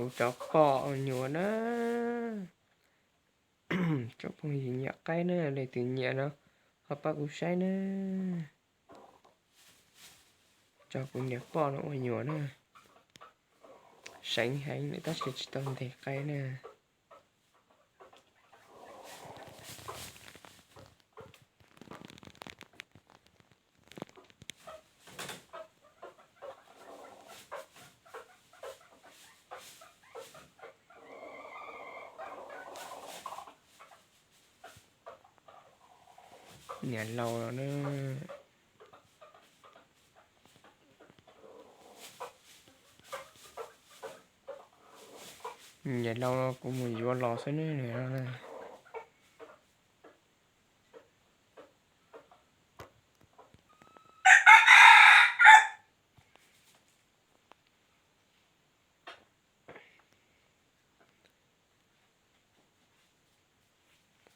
Cov poj ua nyuam na, tsoom phooj ywg nyiam qaib na, leej twg nyiam no ho pab kuv saib na. Tso kuv niam poj no ua nyuam na, seev heev tab sis tsis tau nteg qaib na. Niam laus los na, niam laus los kuv mus yuav los xwb na.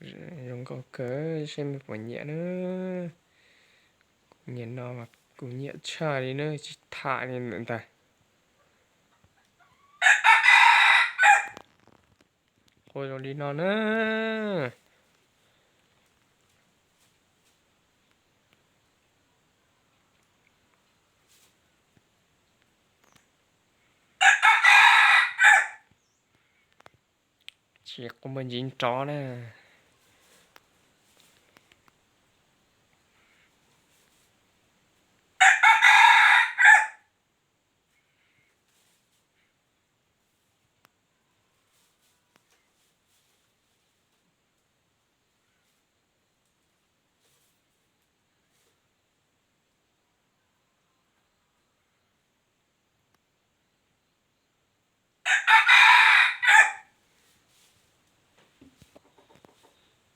Zoo nkauj kawg, seb mej puas nyiam na. Kuv niam no mas kuv nyiam tshaj li na, tsis tham li ntawm ntag. Qua zoo li no na. Tsis qua muaj ntsis nrov na.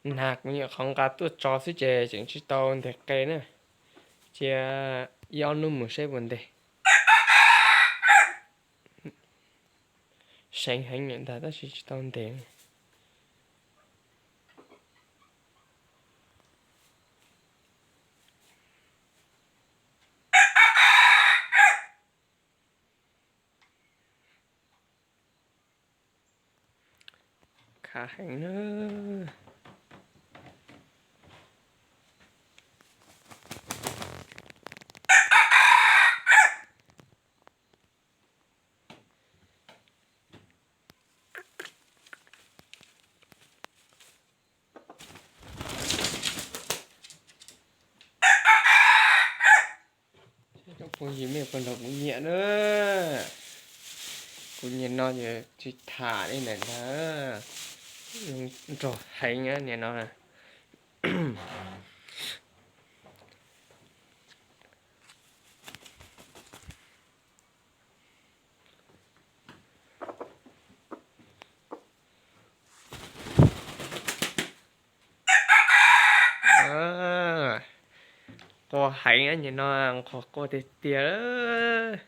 Nag kuv nyuam qhuav nqa tuaj tso xwb ces tseem tsis tau nteg qe na. Cia ib ob hnub mus saib puas nteg. Seev heev ntag tab sis tsis tau nteg. Khav heev na. Cov phooj ywg mej puas nrog kuv nyiam na. Kuv nyiam no ces tsis tham li ntawm ntag. Nrog heev na niam no. Qua heev nyem no, qhov qua tiag tiag.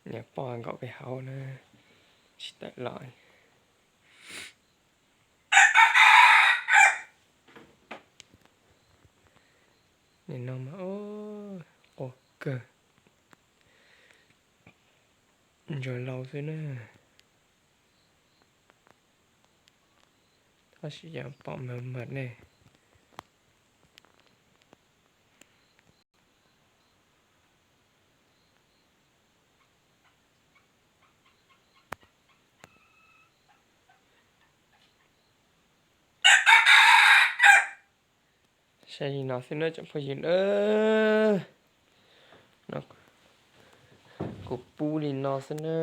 Niam poj nkaum peb hauv na, tsis tawm los. Nim no mas qua kawg, ntsuag laus xwb na. Tab sis yog pom mawg mawg ne. Saib li no xwb na tsoom phooj ywg na. Kuv pub li no xwb na.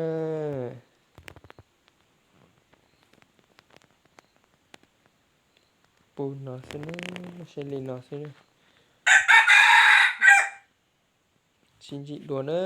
Pub no xwb na, saib li no xwb na. Sib ntsib dua na.